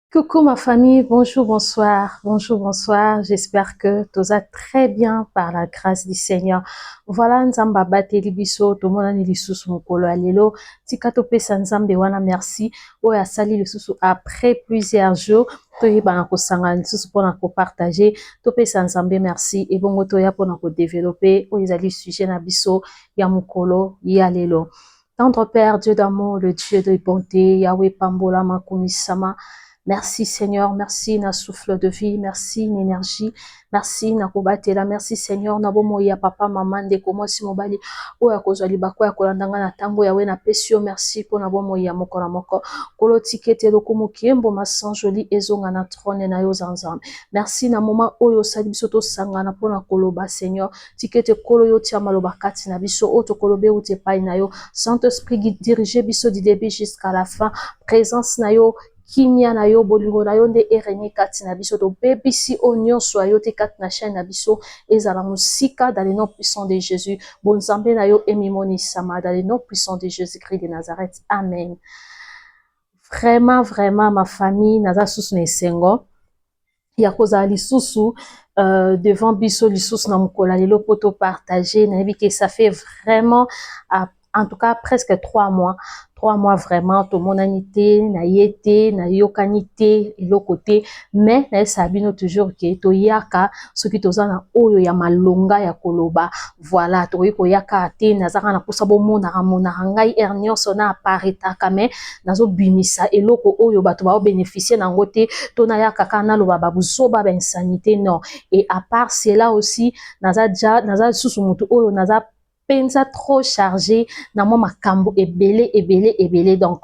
Coucou ma famille, bonjour, bonsoir, bonjour, bonsoir. J'espère que tout va très bien par la grâce du Seigneur. Voilà, Nzambe abateli biso, tomonani lisusu mokolo ya lelo. Tika topesa Nzambe wana merci. Oyo asali lisusu après plusieurs jours, toyebana kosangana lisusu mpona kopartager. Topesa Nzambe merci ebongo toya mpona kodévelopper oyo ezali sujet na biso ya mokolo ya lelo. Tendre Père, Dieu d'amour, le Dieu de bonté, Yahweh, pambola makumisama. Merci Seigneur, merci na souffle de vie, merci na énergie, merci na kobatela, merci Seigneur na bomoi ya papa, mama, ndeko mwasi, mobali oyo akozwa libaku ya kolanda nga na ntango. Yawe, napesi yo merci mpona bomoi ya moko na moko. Nkolo, tika ete lokumu, nkembo, masanjoli ezonga na trône na yo za Nzambe. Merci na moment oyo osali biso tosangana mpona koloba. Seigneur, tika ete Nkolo yo tia maloba kati na biso, oyo tokoloba euti epai na yo. Saint-Esprit, dirige biso du début jusqu'à la fin. Présence na yo, kimia na yo, bolingo na yo nde erégner kati na biso. Tobebisi oyo nyonso ya yo te kati na chaîne na biso, ezala mosika dans le nom puissant de Jésus. Bonzambe na yo emimonisama dans le nom puissant de Jésus-Christ de Nazareth, amen. Vraiment, vraiment, ma famille, naza susu na esengo ya kozala lisusu devant biso lisusu na mokolo ya lelo mpo topartager. Nayebi ke ça fait vraiment, en tout cas, presque 3 mois, 3 mois vraiment tomonani te, naye te, nayokani te, eloko te. Mais nayesaka bino toujours ke toyaka soki toza na oyo ya malonga ya koloba. Voilà, tokoki koyaka te. Naza kaka na mposa bomonaka monaka ngai heure nyonso na aparetaka, mais nazobimisa eloko oyo bato baobénéficier nango te, to nayaka kaka naloba babuzoba, bainsanité, non. Et à part cela aussi, naza ja naza lisusu motu oyo naza mpenza trop chargé na mwa makambo ebele ebele ebele. Donc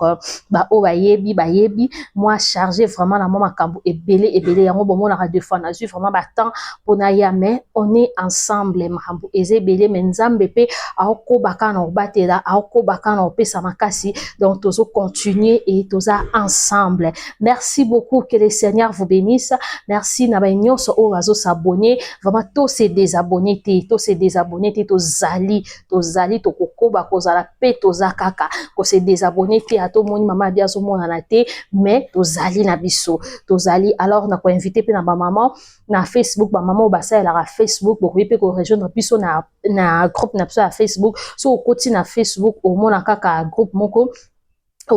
baoyo bayebi, bayebi, mwa chargé vraiment na mwa makambo ebele ebele. Yango bomonaka deux fois nazwi vraiment batemps mpona ya, mais on est ensemble. Makambo eza ebele, mais Nzambe mpe aokoba kaka na kobatela, aokoba kaka na kopesa makasi. Donc tozo continuer et toza ensemble. Merci beaucoup, que le Seigneur vous bénisse. Merci na baye nyonso oyo bazos'abonner. Vraiment, tose désabonner te, tose désabonner te. Tozali, tozali, tokokoba kozala mpe toza kaka kose désabonner te. Ata omoni mama abi azomonana te, mais tozali na biso, tozali. Alors na koinviter mpe na bamama na Facebook, bamama oyo basalelaka Facebook, bokoki mpe korejoindre biso na groupe na biso ya Facebook. So okoti na Facebook, omona kaka groupe moko.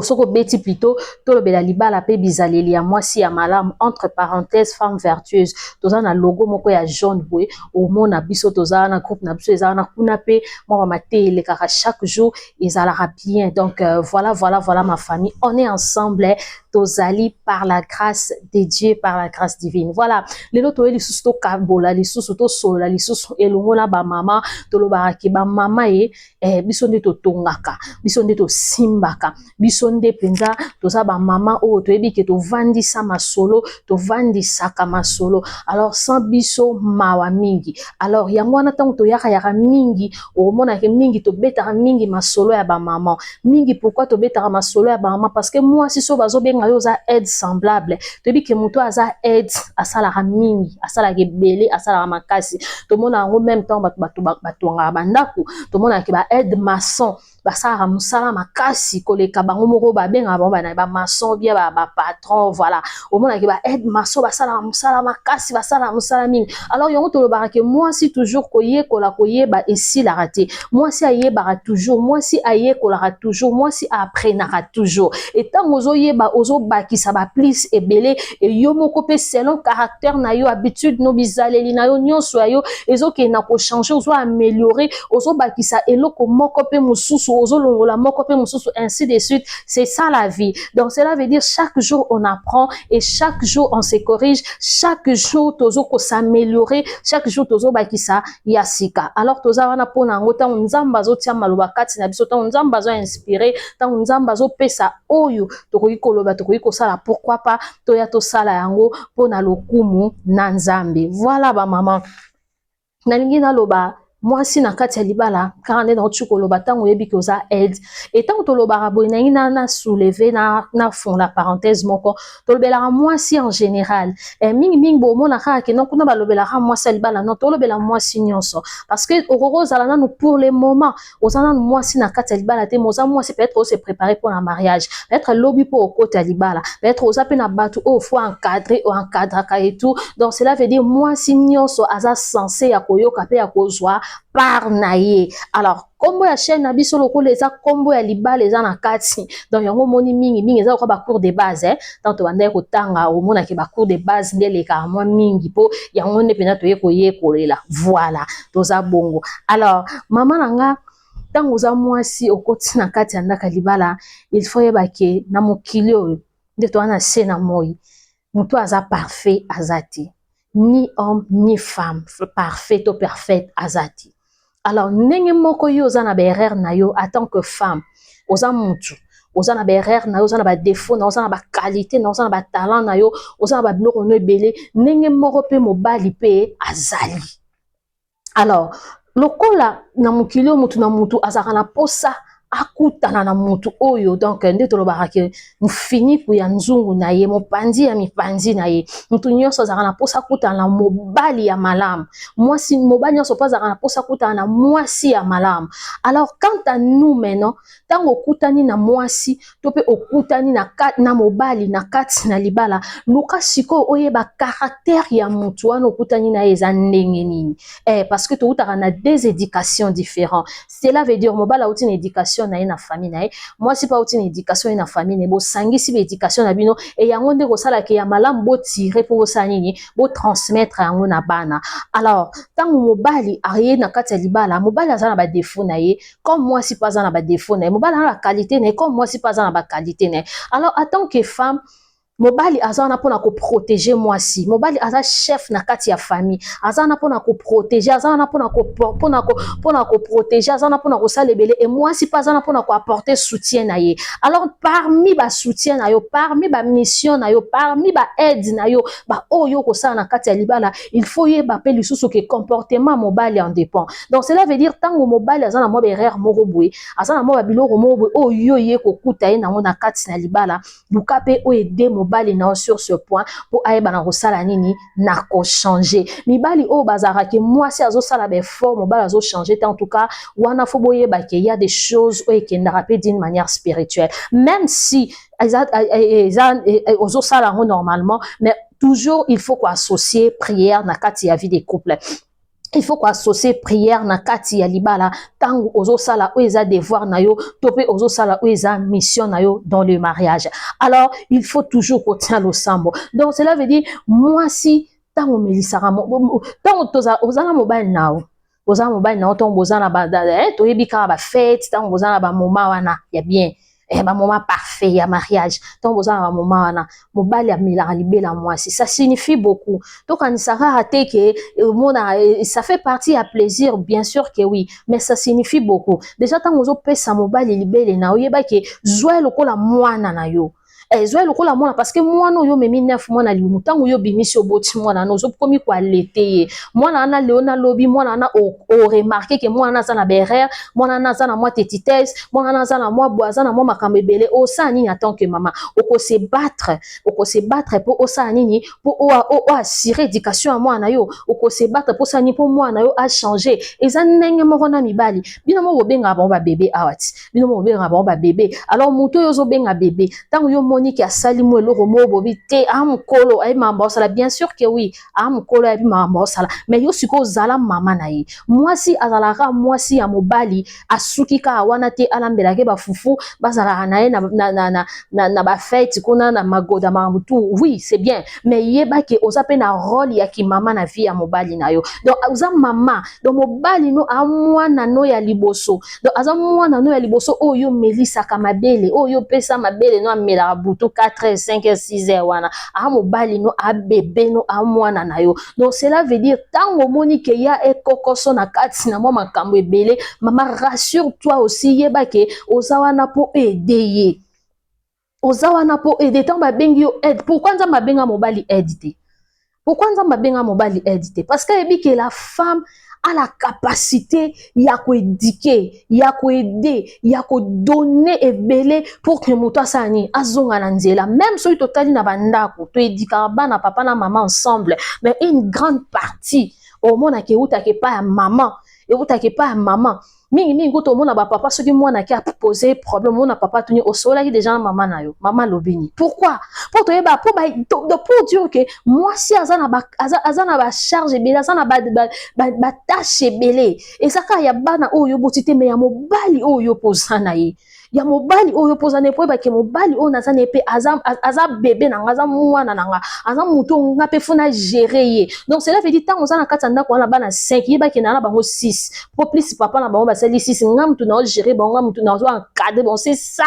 Soki obeti plutôt "Tolobela libala mpe bizaleli ya mwasi ya malamu", entre parenthèse "femme vertueuse", toza na logo moko ya jaune boye, omona biso. Toza na groupe na biso, eza wana kuna mpe mwa bamate elekaka chaque jour, ezalaka bien. Donc voilà, voilà, voilà, ma famille, on est ensemble, tozali par la grâce de Dieu, par la grâce divine. Voilà, lelo toye lisusu tokabola lisusu, tosolola lisusu elongo na bamama. Tolobaka ke bamama ye biso nde totongaka, biso nde tosimbaka, biso nde mpenza toza bamama oyo toyebi ke tovandisa masolo, tovandisaka masolo. Alors sans biso, mawa mingi. Alors yango wana ntango toyaka yaka mingi, okomonake mingi tobetaka mingi masolo ya bamama mingi. Pourquoi tobetaka masolo ya bamama? Parce que mwasi, so bazobenga yo oza aide semblable, toyebi ke moto aza aide asalaka mingi, asalaka ebele, asalaka makasi. Tomona yango même temps bato batongaka bandako, tomonaka ba aide maçon basalaka mosala makasi koleka bango moko. Babengaka bango bana bamaçon, bien bapatron. Voilà, omonaki ba aide maçon basalaka mosala makasi, basalaka mosala mingi. Alors yango tolobaka ke mwasi toujours koyekola, koyeba esilaka te. Mwasi ayebaka toujours, mwasi ayekolaka toujours, mwasi apprenaka toujours. Etango ozoyeba, ozobakisa baplus ebele. Yo moko mpe, selon caractère na yo, habitude no, bizaleli na yo nyonso ya yo ezokende na kochanger, ozo améliorer, ozobakisa eloko moko mpe mosusu, ozolongola moko mpe mosusu, ainsi de suite. C'est ça la vie. Donc cela veut dire chaque jour on apprend et chaque jour on se corrige, chaque jour tozo kosaméliorer, chaque jour tozobakisa ya sika. Alors toza wana mpona yango. Ntango Nzambe azotia maloba kati na biso, ntango Nzambe azoinspirer, ntango Nzambe azopesa oyo tokoki koloba, tokoki kosala, pourquoi pas toya tosala yango mpona lokumu na Nzambe. Voilà, bamama, nalingi naloba Mwasi na kati ya libala, kaka nde nauti koloba, ntango oyebi ke oza aide. E ntango tolobaka boye, nangi na soulever na fond la parenthèse moko. Tolobelaka mwasi en général, mingimingi bomona kaka ke non, kuna balobelaka mwasi ya libala. Non, tolobela mwasi nyonso, parce que okoki ozala nanu, pour le moment oza nanu mwasi na kati ya libala te, mais oza mwasi, peut-être ose préparer mpona mariage, peut-être lobi mpo okota libala, peut-être oza mpe na bato oyo faut encadrer, oencadraka et tout. Donc cela veut dire mwasi nyonso aza censé ya koyoka mpe ya kozwa part na ye. Alors, nkombo ya chaîne na biso, lokola eza nkombo ya libala eza na kati, donc yango omoni mingimingi eza lokola bacours de base, eh? Ntango tobandaki kotanga, omonaki bacours de base nde elekaka mwa mingi, mpo yango nde mpenza toye koyekolela. Voilà, toza bongo. Alors, mama na nga, ntango oza mwasi, okoti na kati ya ndako ya libala, il faut yeba ke na mokili oyo nde toza na se na moi, moto aza parfait aza te, ni homme ni femme parfait to parfaite aza te. Alors, ndenge moko yo oza na baerreur na yo en tant que femme, oza mutu, oza na baerreur na yo, oza na badéfaut na yo, oza na baqualité na yo, oza na batalent na yo, oza na babiloko no ebele. Ndenge moko mpe mobali mpe azali. Alors, lokola na mokili oyo mutu na mutu azalaka na posa akutana na mutu oyo, donc nde tolobaka ke mfiniku ya nzungu na ye, mopanzi ya mipanzi na ye. Mutu nyonso azalaka na mposa akutana na mobali ya malamu, mwasi, mobali nyonso mpo azalaka na mposa akutana na mwasi ya malamu. Alors, quant à nous maintenant, ntango okutani na mwasi to mpe okutani na mobali na kati na libala, luka sikoyo oyeba caractère ya mutu wana okutani na ye eza ndenge nini, parce que toutaka na des éducations différents. Cela veut dire mobali auti na éducation na ye na famille na ye, mwasi mpe auti na éducation ye na famille na ye. Bosangisi baéducation na bino, e yango nde kosalaka ya malamu, botire mpo bosala nini? Botransmettre yango na bana. Alors, ntango mobali aye na kati ya libala, mobali aza na badéfaut na ye comme mwasi mpe aza na badéfaut na ye. Mobali aza na baqualité na ye comme mwasi mpe aza na baqualité na ye. Alors, en tant que femme, mobali aza wana mpona koprotéger mwasi. Mobali aza chef na kati ya famille, aza wana mpona koprotéger, aza wana mpona koprotéger, aza wana mpona kosala ebele. E mwasi mpe aza wana mpona koapporter soutien na ye. Alors, parmi basoutien na yo, parmi bamission na yo, parmi baaide na yo, baoyo okosala na kati ya libala, il faut yeba mpe lisusu ke comportement mobali en dépend. Donc cela veut dire ntango mobali aza na mwa baerreur moko boye, aza na mwa babiloko moko boye oyo ye kokuta ye nango na kati na libala, luka mpe oyo aide mobali na yo sur ce point, mpo ayeba na kosala nini, na kochanger. Mibali oyo bazalaka ke mwasi azosala baeffort, mobali azochanger te, en tout cas wana faut boyeba ke y a des choses oyo ekendaka mpe d'une manière spirituelle. Même si eza ozosala yango normalement, mais toujours il faut koassocier prière na kati ya vie des couples, il faut koassocier prière na kati ya libala, ntango ozosala oyo eza devoir na yo to mpe ozosala oyo eza mission na yo dans le mariage. Alors, il faut toujours kotia losambo. Donc cela veut dire mwasi, ntango omelisaka, ntango oza na mobali na yo, oza mobali na yo, ntango boza na, toyebi kaka bafête, ntango boza na bamoma wana ya bien, bamoment parfait ya mariage, ntango boza na bamoma wana, mobali amelaka libela mwasi, ça signifie beaucoup. Tokanisa kaka te ke omona, ça fait partie ya plaisir, bien sûr que oui, mais ça signifie beaucoup déjà. Ntango ozopesa mobali libele na, oyeba ke zwa lokola mwana na yo, zwa lokola mwana, parce que mwana oyo omemi 9 mois na libumu, ntango oyo obimisi, oboti mwana wana, ozokomi koallaiter ye. Mwana wana leo nalobi, mwana wana, oremarquer ke mwana wana aza na baerreur, mwana wana aza na mwa têtutesse, mwana wana aza na mwa boye, aza na mwa makambo ebele. Osala nini en tant que mama? Okose battre, okose battre mpo osala nini? Mpo oassurer éducation ya mwana yo. Okose battre mpo osala nini? Mpo mwana yo achanger. Eza ndenge moko na mibali. Bino moko bobengaka bango babébé awa ti, bino moko bobengaka bango babébé. Alors, moto oyo ozobenga bébé, ntango yo moni ke asali mo eloko moko, bobi te, a mokolo ayebi makambo aosala. Bien sûr que oui, a mokolo ayebi makambo aosala, mais yo sikoyo ozala mama na ye. Mwasi azalaka mwasi ya mobali, asuki kaka wana te. Alambelaki bafufu, bazalaka na ye na bafête kuna na magoda, makambo tout, oui, c'est bien, mais yebaki oza mpe na rôle ya kimama na vie ya mobali na yo. Donc oza mama, donc mobali no amwana no ya liboso, donc aza mwana no ya liboso oyo omelisaka mabele, oyo opesa mabele no, amelaka butu 4 heures, 5 heures, 6 heures. Wana a mobali no, abebe no, amwana na yo. Donc cela veut dire ntango omoni ke ya ekokoso na kati na mwa makambo ebele, mama, rassure toi aussi, yeba ke oza wana mpo aider ye, oza wana mpo aider. Ntango babengi yo aide, pourquoi Nzambe abenga mobali aide te? Pourquoi Nzambe abenga mobali aide te? Parce que ayebi ke la femme a la capacité ya koéduquer, ya koaider, ya kodonner ebele pour que moto asala nini? Azonga na nzela. Même soki totali na bandako, toéduquaka bana, papa na mama ensemble, mais une grande partie omonaka eutaka epai ya mama, eutaka epai ya mama mingimingi. Kuta omona bapapa, soki mwana aki apose problème, omona papa atuni: «Osololaki déjà na mama na yo? Mama alobi nini?» Pourquoi? Mpo toyeba, pour dire que mwasi aza na bacharge ebele, aza na batâche ebele. Eza kaka ya bana oyo oboti te, mais ya mobali oyo mpoza na ye, ya mobali oyo mpoza na ye, po oyebake mobali oyo naza na ye mpe aza bebe na nga, aza mwana na nga, aza motu nga mpe faut na gérer ye. Donc cela veut dire, ntango oza na kati ya ndako wana, bana 5, yebake na bango 6, po plus papa na bango basali 6. Nga mutu na ogérer bango, nga mutu nazo encadrer bango. C'est ça.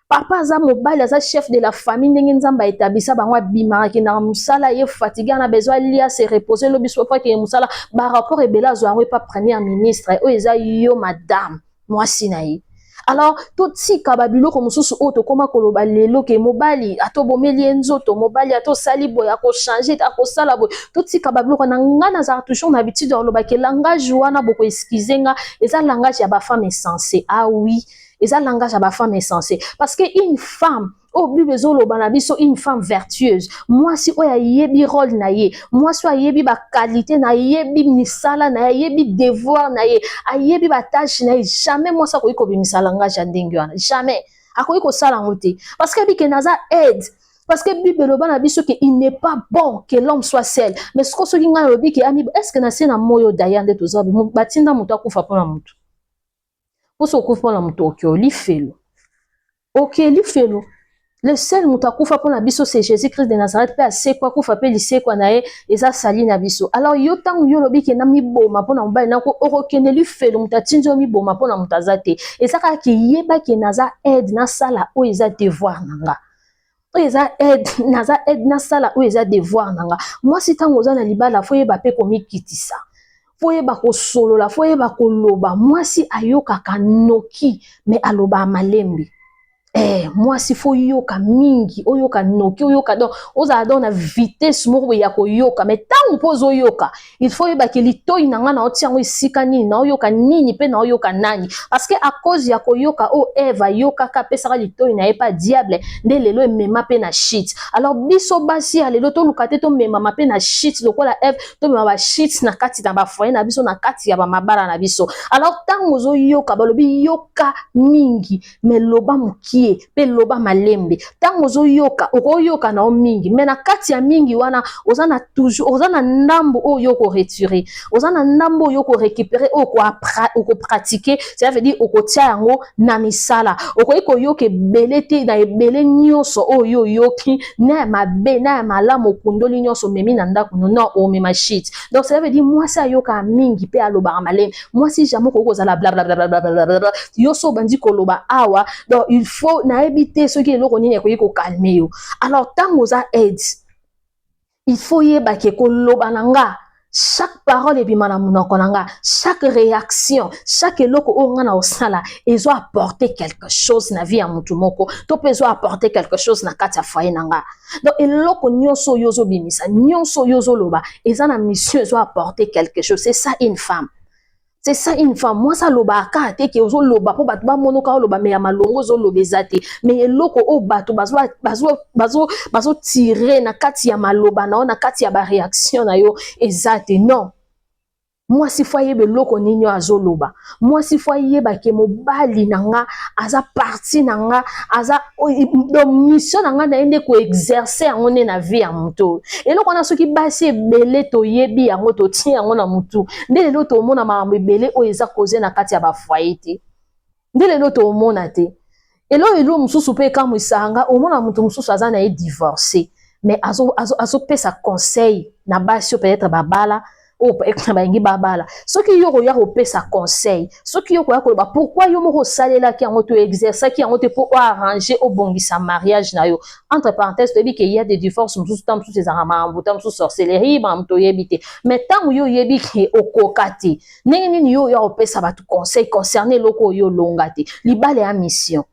Papa aza mobali, aza chef de la famille. Ndenge Nzambe aétablisa bango, abimaka, akendaka mosala, ye fatigué, ana besoin alia, se reposer, lobi so po akende mosala. Barapport ebele azwa yango epa premier ministre oyo eza yo, madame, mwasi na ye. Alors totika babiloko mosusu oyo tokóma koloba lelo ke mobali atobomeli ye nzoto, mobali atosali boye, akochanger, akosala boye. Totika babiloko na nga. Nazalaka toujours na habitude ya koloba ke langage wana, bokoexcuser nga, eza langage ya bafemme insensé. Ah oui, eza langage ya bafemme insensé, parce que une femme oyo Bible ezoloba na biso, une femme vertueuse, mwasi oyo ayebi rôle na ye, mwasi oyo ayebi baqualité na ayebi misala na ye, ayebi devoir na ye, ayebi batâche na ye, jamais mwasi akoki kobimisa langage ya ndenge wana. Jamais akoki kosala yango te, parce que abike naza aide, parce que Bible eloba na biso ke il n'est pas bon que l'homme soit seul. Mais siko soki ngai nalobi ke ami, est ce que na se na moi oyo daya nde toza batinda moto akufa mpona motu? Mposo okufi mpona moto, oke olifelo, oke lifelo. Le seul moto akufa mpona biso, c'est Jésus Christ de Nazareth, mpe asekwa, akufa mpe lisekwa na ye eza sali na biso. Alors yo, ntango yo olobi ke na miboma mpona mobali nako, okokende lifelo. Moto atindi yo miboma mpona moto aza te. Eza kaka keyeba ke naza aide, nasala oyo eza devoir na nga, oyo eza aide, naza aide, nasala oyo eza devoir na nga. Mwasi, ntango oza na libala, faut yeba mpe komikitisa, faut yeba kosolola, faut yeba koloba. Mwasi ayokaka noki, mais alobaka malembe. Mwasi faut yoka mingi, oyoka noki, oyoka, donc ozala donc na vitesse moko boye ya koyoka. Mais ntango mpo ozoyoka, il faut oyebaki litoi na nga naotia yango esika nini, naoyoka nini mpe naoyoka nani, parce que à cause ya koyoka oyo Eve ayokaka, apesaka litoi na ye pa diable, nde lelo emema mpe na shit. Alors biso basi ya lelo, toluka te tomemama mpe na shit lokola Eve, tomema bashit na kati na bafoyer na biso, na kati ya bamabala na biso. Alors ntango ozoyoka, balobi yoka mingi, mais loba mokie mpe loba malembe. Ntango ozoyoka, okoyoka na yo mingi, mais na kati ya mingi wana, oza na toujours, oza na ndambo oyo okoretirer, oza na ndambo oyo okorécupérer, oyo okopratiquer, cela veut dire okotia yango na misala. Okoki koyoka ebele te. Na ebele nyonso oyo oyoki, na ya mabe na ya malamu, okundoli nyonso, omemi na ndako, non, omema shit. Donc cela veut dire, mwasi ayokaka mingi mpe alobaka malembe. Mwasi jamais okoki kozala blablabla. Yo so obandi koloba awa, donc il faut, nayebi te soki eloko nini ekoki kocalmer yo. Alors ntango oza aide, il faut yeba ke koloba na nga, chaque parole ebima na monoko na nga, chaque réaction, chaque eloko oyo nga na osala, ezo apporter quelque chose na vie ya motu moko to mpe ezo apporter quelque chose na kati ya foyer na nga. Donc eloko nyonso oyo ozobimisa, nyonso oyo ozoloba, eza na mission, ezo apporter quelque chose. C'est ça une femme, c'est ça une femme. Mwasi alobaka kaka te ke ozoloba mpo bato bamonoka oloba, mais ya malongo ozoloba eza te, mais eloko oyo bato bazotirer na kati ya maloba na yo, na kati ya baréaction na yo, eza te. Non, mwasi faut ayeba eloko nini oyo azoloba. Mwasi faut ayeba ke mobali na nga aza partie na nga, aza donc mission na nga na ye nde koexercer yango nde na vie ya motu oyo. Eloko wana, soki basi ebele toyebi yango, totie yango na motu, nde lelo tomona makambo ebele oyo eza koze na kati ya bafoyer te, nde lelo tomona te. Eloko mosusu mpe ekamwisaka nga, omona moto mosusu aza na ye divorcé, mais azopesa conseil na basi oyo peut-être babala, oyo balingi babala. Soki yo koya kopesa conseil, soki yo koya koloba, pourquoi yo moko osalelaki yango te, oexerçaki yango te mpo oarranger, obongisa mariage na yo? Entre parenthèse, toyebi ke ya des divorce mosusu, ta mosusu ezalaka makambo, ta mosusu sorcellerie, makambo toyebi te. Mais ntango yo oyebi ke okoka te, ndenge nini yo oya kopesa bato conseil concerne eloko oyo olonga te? Libala ya mission,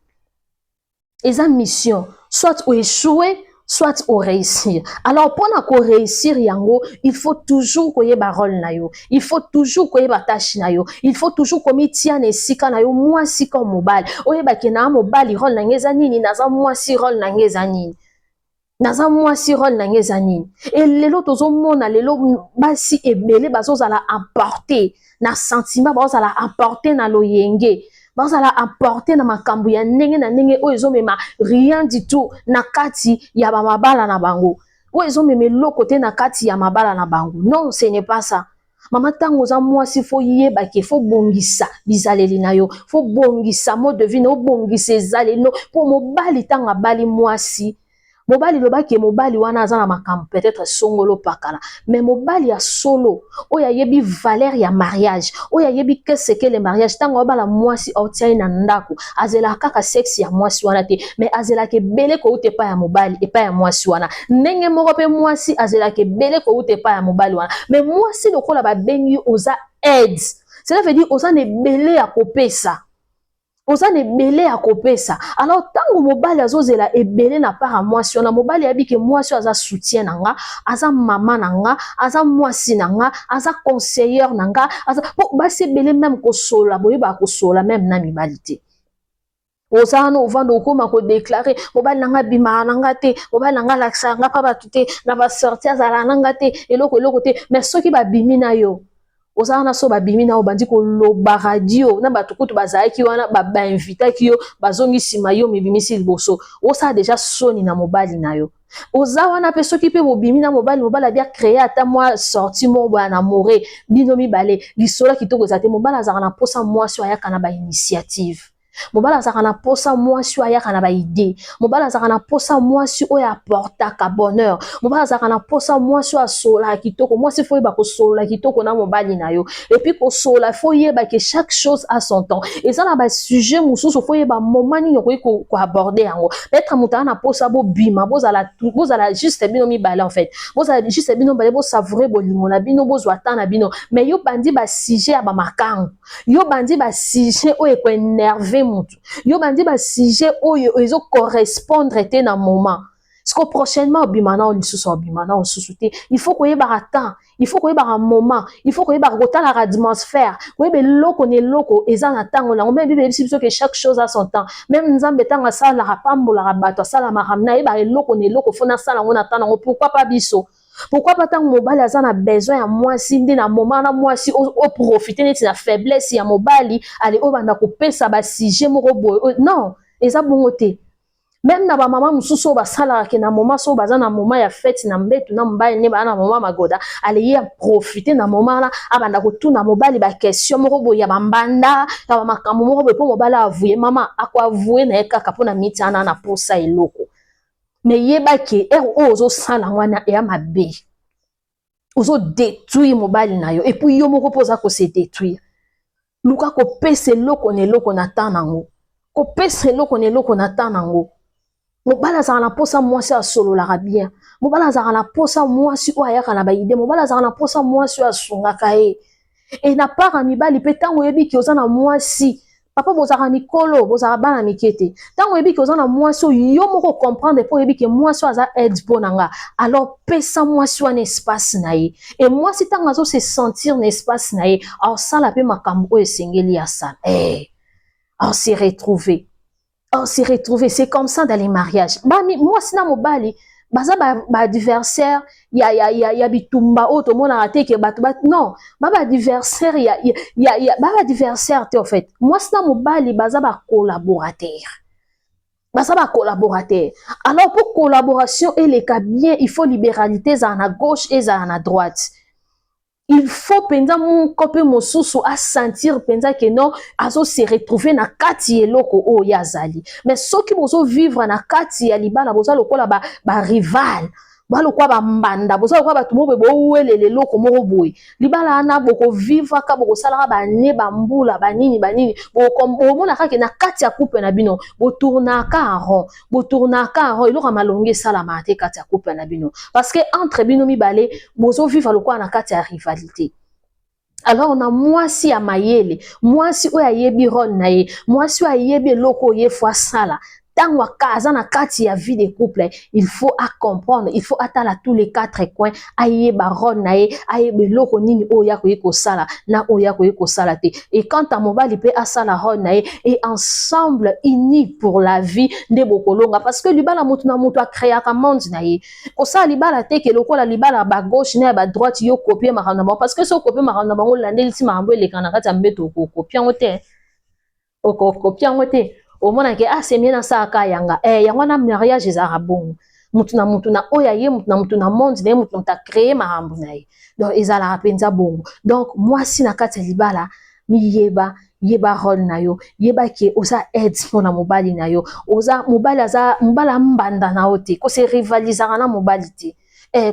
eza mission. Soit oéchoué, Soit oréussir. Alors, mpona koréussir yango, il faut toujours koyeba rôle na yo, il faut toujours koyeba tâche na yo, il faut toujours komitia na esika na yo, mwasi ka mobali. Oyebaki na mobali, rôle na ngai eza nini? Naza mwasi, rôle na ngai eza nini? Naza mwasi, rôle na ngai eza nini? E lelo tozomona, lelo basi ebele bazozala emporté na sentiment, bazozala emporté na loyenge, bazala emporté na makambo ya ndenge na ndenge oyo ezomema rien du tout na kati ya bamabala na bango, oyo ezomema eloko te na kati ya mabala na bango. Non, ce n'est pas ça. Mama, ntango oza mwasi, faut yebake, faut bongisa bizaleli na yo, faut bongisa mode de vie na yo, bongisa ezaleli no, mpo mobali, ntango abali mwasi, mobali lobaki, mobali wana aza na makambo peut-être songolo pakala, mais mobali ya solo oyo ayebi valeur ya mariage, oyo ayebi qu'est-ce que le mariage, ntango abala mwasi, aotia ye na ndako, azelaka kaka sexe ya mwasi wana te, mais azelaka ebele kouta epai ya mobali, epai ya mwasi wana. Ndenge moko mpe mwasi azelaka ebele kouta epai ya mobali wana. Mais mwasi, lokola babengi oza aide, cela veut dire oza na ebele ya kopesa, oza na ebele ya kopesa. Alors, ntango mobali azozela ebele na part ya mwasi wana, mobali ayebi ke mwasi oyo aza soutien na nga, aza mama na nga, aza mwasi na nga, aza conseillère na nga, aza po basi ebele même kosolola, boyebaka kosolola même na mibali te. Oza wana, ovanda, okóma kodéclarer: mobali na nga abimaka na nga te, mobali na nga alakisaka nga mpa bato te, na basorties azalaka na nga te, eloko eloko te. Mais soki babimi na yo, oza wana, so babimi na yo, obandi koloba radio na bato kutu bazalaki wana, bainvitaki yo, bazongi nsima, yo mibimisi liboso, osala déjà soni na mobali na yo. Oza wana mpe, soki mpe bobimi na mobali, mobali abi acréer ata mwa sortie moko boya na more bino mibale, lisolo kitoko eza te. Mobali azalaka na mposa mwasi oyo ayaka na bainitiative, mobali azalaka na mposa mwasi oyo ayaka na baidées, mobali azalaka na mposa mwasi oyo aportaka bonheur, mobali azalaka na mposa mwasi oyo asololaka kitoko. Mwasi, faut oyeba kosolola kitoko na mobali na yo. Et puis kosolola, faut oyeba ke chaque chose a son temps. Eza na basujet mosusu, faut oyeba moment nini okoki koaborder yango. Peut-être moto aza na mposa bobima, bozala juste bino mibale, en fait bozala juste bino mibale, bosavourer bolingo na bino, bozwa temps na bino. Mais yo bandi basujet ya bamakango, yo bandi basujet oyo ekoénerver motu, yo bandi basujet oyo ezocorrespondre te na moment siko, prochainement obima na lisusu, obima na lisusu te. Il faut koyebaka temps, il faut koyebaka moment, il faut koyebaka kotalaka atmosphère, koyeba eloko na eloko eza na ntango nango. Même Bible eyebisi biso ke chaque chose a son temps. Même Nzambe, ntango asalaka, pambolaka bato, asalamaka na ayebaka eloko na eloko, faut nasala yango na temps nango. Pourquoi pas biso? Pourquoi pas ntango mobali aza na besoin ya mwasi, nde na moment na mwasi oprofiter neti na faiblesse ya mobali, ale oyo banda kopesa basujet moko boye? Non, eza bongo te. Même na bamama mosusu oyo basalaka ke na moment so baza na moment ya fête na mbetu na mobali, nde baa na moment magoda, ale ye aprofiter na moment wana, abanda kotuna mobali baquestion moko boye ya bambanda, ya bamakambo moko boye, mpo mobali aavouer. Mama akoavouer na ye kaka mpo na miti wana na posa eloko. Mais yebaki, ere oyo ozosala wana eya mabe, ozodétruire mobali na yo, et puis yo moko mpo oza kose détruire. Luka kopesa eloko na eloko na temps nango, kopesa eloko na eloko na temps nango. Mobali azalaka na mposa mwasi asololaka bien, mobali azalaka na mposa mwasi oyo ayaka na baidées, mobali azalaka na mposa mwasi oyo asungaka ye. E na part ya mibali mpe, ntango oyebi ke oza na mwasi, papa, bozalaka mikolo, bozalaka bana mike te, ntango oyebi ke oza na mwasi oyo yo moko comprendre, mpo oyebi ke mwasi oyo aza aide mpo na nga, alors pesa mwasi wana espace na ye. E mwasi, ntango azose sentir na espace na ye, aosala mpe makambo oyo esengeli asala, aose retrouver, aose retrouver. C'est comme ça dans les mariages. Mwasi na mobali baza baadversaire ba ya bitumba oyo tomonaka te ke bato ba, non, ba baadversaire ya ba baadversaire te. En fait, mwasi na mobali baza bacollaborateur, baza bacollaborateur. Alors, pour collaboration eleka bien, il faut libéralité ezala na gauche, ezala na droite. Il faut mpenza moko mpe mosusu asentir mpenza ke non, azose retrouver na kati eloko oyo ye azali. Mais soki bozovivre na kati ya libala, boza lokola barival, ba lokola bambanda, boza lokola bato moko boye bowelela eloko moko boye, libala wana bokovivaka, bokosalaka bane bambula banini banini, bomona kaka na kati ya couple na bino botournaka en rond, botournaka en rond. Eloko ya malongi esalamaka te kati ya couple na bino, parce que entre bino mibale bozovivre lokola na kati ya rivalité. Alors, na mwasi ya mayele, mwasi oyo ayebi rôle na ye, mwasi oyo ayebi eloko oyo ye faut asala. Ntango aza na kati ya vie de couple, il faut acomprendre, il faut atala tous les quatre coins, ayeba rôle na ye, ayeba eloko nini oyo akoki kosala na oyo akoki kosala te. Et quant à mobali mpe, asala rôle na ye, et ensemble, unis pour la vie, nde bokolonga. Parce que libala, motu na motu acréaka monde na ye. Kosala libala te ke lokola libala ya bagauche na ya badroite, yo copier makambo na bango, parce que so ocopier makambo na bango, olandeli ti makambo eleka na kati ya mbeto, okocopier yango te, okocopier yango te. Omonake, ah, c'est mieux nasalaka yanga. Yango wana mariage ezalaka bongo, mutu na mutu na oyo aye, mutu na mutu na monde na ye, mutu na mutu acréer makambo na ye. Donc ezalaka mpenza bongo. Donc mwasi na kati ya libala, miyeba, yeba rôle na yo, yeba ke oza aide mpona mobali na yo. Oza mobali, aza mobali, ambanda na yo te. Kose rivalisaka na mobali te,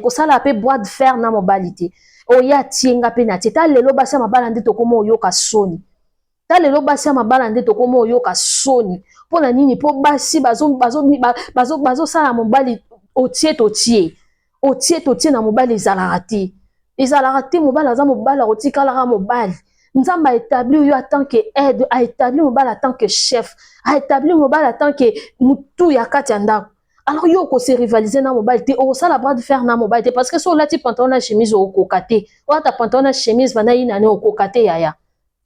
kosala mpe bras de fer na mobali te. Oyo atie nga mpe na tie. Ta lelo basi ya mabala nde tokóma oyoka soni. Ta lelo basi ya mabala nde tokóma oyoka soni. Mpo na nini? Mpo basi bazosala mobali otie totie, otie totie na mobali. Ezalaka te, ezalaka te. Mobali aza mobali, akotikalaka mobali. Nzambe aétablir yo en tant que aide, aétablir mobali en tant que chef, aétablir mobali en tant que mutu ya kati ya ndako. Alors yo okose rivaliser na mobali te, okosala bras de fer na mobali te, parce que so olati pantalon na chemise, okoka te. Olata pantalon na chemise banda ye nani, okoka te yaya,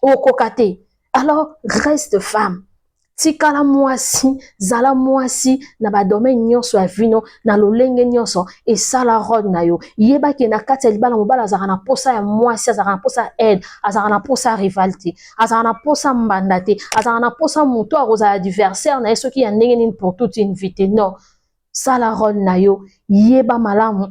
okoka te. Alors reste femme, tikala mwasi, zala mwasi na badomaine nyonso ya vie na yo, na lolenge nyonso, esala rôle na yo. Yebaki na kati ya libala, mobali azalaka na posa ya mwasi, azalaka na posa ya aide, azalaka na posa ya rival te, azalaka na posa mbanda te, azalaka na posa moto akozala adversaire na ye soki ya ndenge nini pour toute une vie te. Non, sala rôle na yo, yeba malamu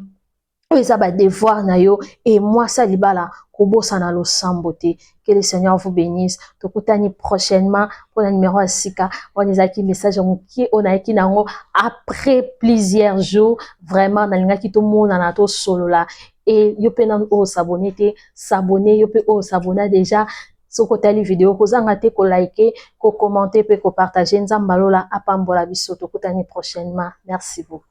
oyo eza badevoir na yo. E mwasi ya libala, kobosana losambo te. Que le Seigneur vous bénisse. Tokutani prochainement mpona numéro ya sika. Wana ezalaki message ya moke oyo nayaki nango après plusieurs jours. Vraiment nalingaki tomonana, tosolola. E yo mpe nanu oyo os'abonner te, s'abonner. Yo mpe oyo os'abonner déjà, soki otali video, kozanga te koliker, kocommenter mpe kopartager. Nzambe alola apambola biso. Tokutani prochainement. Merci beaucoup.